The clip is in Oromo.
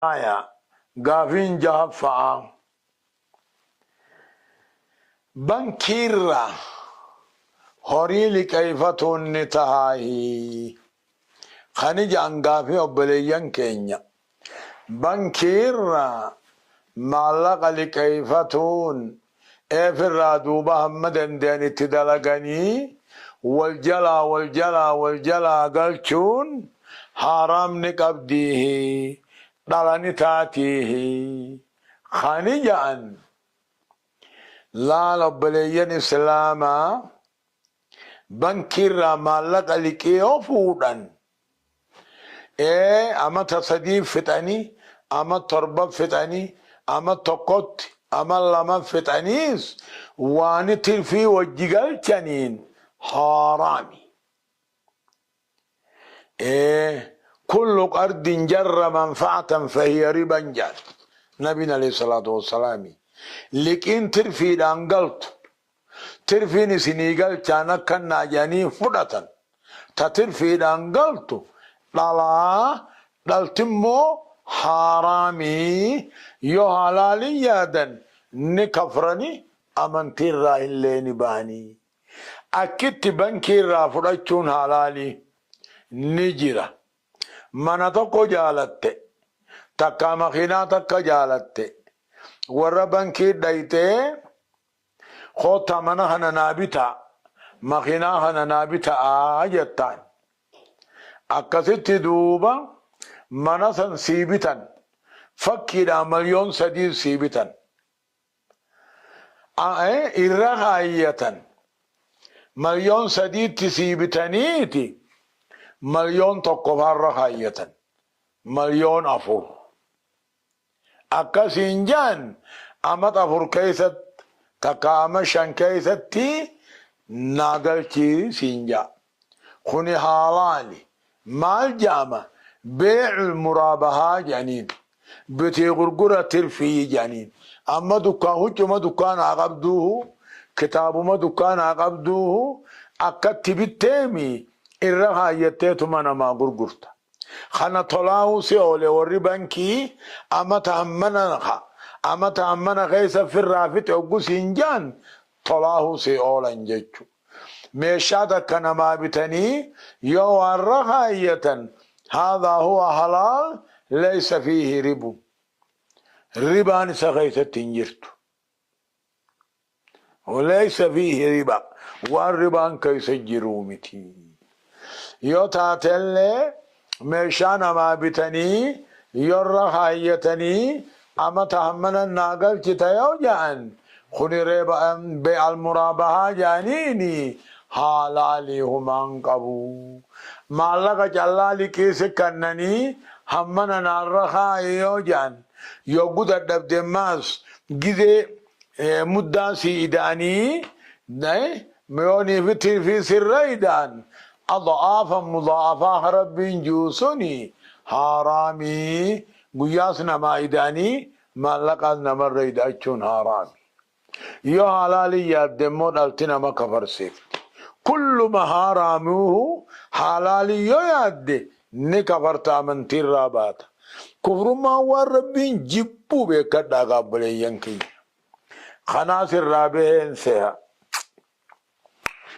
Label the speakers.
Speaker 1: Aya, gaafiin jahaffa'aa, Bankiirraa horii liqeeyfatuun ni tahaahii? Kani ja'an gaafii obboleeyyan keenya. Bankiirraa maallaqa liqeeyfatuun eefirraa duuba hamma dandayan itti dalaganii wal jalaa wal jalaa wal jalaa galchuun haaraam ni qabdiihi dhala ni taatiihi kani ja'an laal obboleeyyan islaamaa bankiirraa maallaqa liqii yoo fuudhan Ee amata 3 fixanii, ama 7 fixanii, ama tokkotti, ama 2 fixaniis waani tirfii wajji galchaniin haaraami. Ee kullu qardin jarra manfa'atan fahiya riban jedhan Nabiin alayhi salaatu wassalaami. Liqiin tirfiidhaan galtu Tirfiin isinii galchaan akkannaa jedhanii fudhatan ta tirfiidhaan galtu dhalaa dhaltimmoo haaraamii yoo halaalin yaadan ni kafrani amantiirraa illee ni bahanii. Akkitti bankiirraa fudhachuun halaalii ni jira. Mana tokko jaalatte takkaa makiinaa takka jaalatte warra bankii dhayxee Koottaa mana kana naa bitaa, makiinaa kana naa bita'aa jettaan. Akkasitti duuba mana san sii bitan. Fakkiidhaa 3 million sii bitan. Irra kaayyatan. 3 millionitti sii bitaniiti 1 million faarra kaayyatan. 4 million. Akka siin ja'an amat 4 keeysatti takka ama 5 keeysatti naa galchi siin ja'a. Kuni haalaali. Maal ja'ama? Beey'ul muraabahaa ja'aniin. Bitii gurgura tirfii ja'aniin. Amma dukkaan huccuma dukkaanaa qabduuhu kitaabuma dukkaanaa qabduuhu akkatti bitteemi irra kaayyatteetuma namaa gurgurta. Kana tolaahuu si oole warri bankii amata hammana amata hammana keessa firraa fixe hoggu siin ja'an tolaahuu si oolan jechu. Meeshaa takka namaa bitanii yoo waarra kaayyatan haadhaa huwa halaal laysa fiihi ribu. Ribaan isa keessatti hin jirtu. Laysa fiihi riba waan ribaan keessa jiruu miti. Yoo taatellee meeshaa namaa bitanii yorra kaayyatanii amata hammana naa galchita yoo ja'an kuni bee'al muraabahaa ja'aniini haalaalii humaan qabu. Maallaqa callaa liqii si kannanii hammana naarra kaayi yoo ja'an yoggu dadhabde maas gizee muddaa sii ida'anii miyoonii fi tirfii sirra ida'an ada'aafan mudaa'afaa Rabbiin jiru suni haaraamii guyyaas namaa ida'anii maallaqaas namarra ida'achuun haaraami. Yoo haalaalin yaadde immoo dhalti nama kafarsiifti. Kulluma haaraamuuhu haalaalin yoo yaadde ni kafarta amantiirraa baata. Kufrummaan waan Rabbiin jibbuu beekkadhaa gaa obboleeyyan kiyya. Kanaas irraa baheen seha.